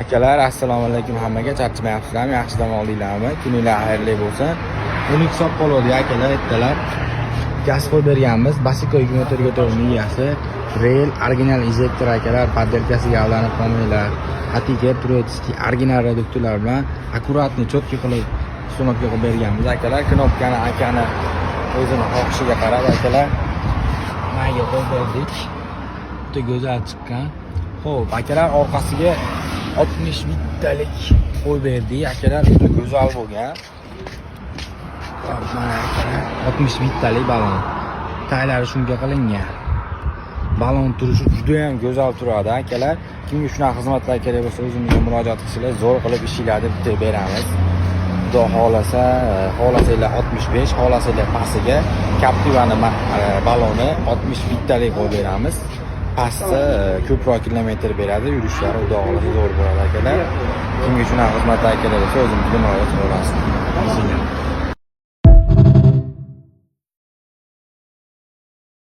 Akalar, assalomu alaykum hammaga. Charchamayapsizlarmi? Yaxshi dam oldinglarmi? Kuninglar xayrli bo'lsin. Uni hisob qoluvdi, akalar, ertalab. Gaz qo'yib berganmiz. Basiko 24 ga 4 miyasi. Real original injektor, akalar, подделка siga aldanib qolmanglar. Atike турецкий original reduktorlar bilan аккуратный, четкий qilib установка qilib berganmiz, akalar. Knopkani akani o'zini xohishiga qarab, akalar, mayga qo'yib berdik. Juda go'zal chiqqan. Xo'p, akalar, orqasiga 61 talik qo'yib berdik, akalar, juda go'zal bo'lgan. Hop, mana, akalar, 61 talik balon. Taylari shunga qilingan. Balon turishi juda ham go'zal turadi, akalar. Kimga shunaqa xizmatlar kerak bo'lsa, o'zimizga murojaat qilsanglar, zo'r qilib ishinglarni bitirib beramiz. Xudo xohlasa, xohlasanglar 65, xohlasanglar pastiga Captivani baloni 61 talik qo'yib beramiz. Pastda ko'proq kilometr beradi, yurishlari, xudo xohlasa, zo'r bo'ladi, akalar. Kimga shunaqa xizmatlar kerak bo'lsa, o'zimizga murojaat qilasiz.